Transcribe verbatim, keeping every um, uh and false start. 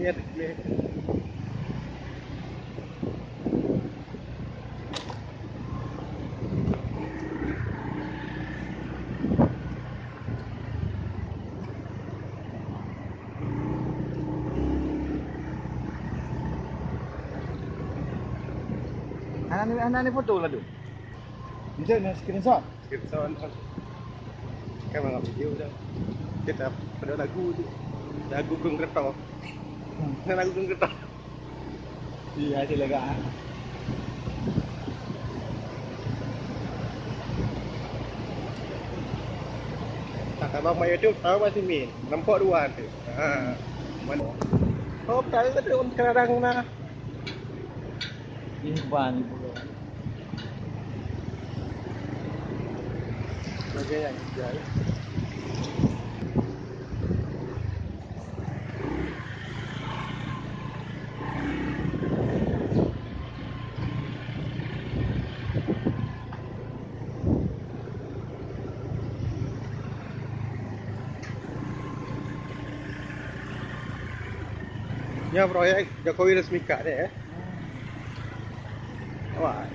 Ya, hana ni, hana ni foto lah tu. Bisa ni screenshot. Kita sama kan mengambil video dah. Kita pada lagu tu. Lagu Gung Keto. Lagu Gung Keto. Iya, silakan. Tak abang mak YouTube tahu masih min. Nampak dua tu. Ha. Mana? Oh, tak ada tu kadang-kadang nah. Ini ban. Sebagai yang hijau. Nyoe proyek Jokowi resmikan ni, eh. Wah.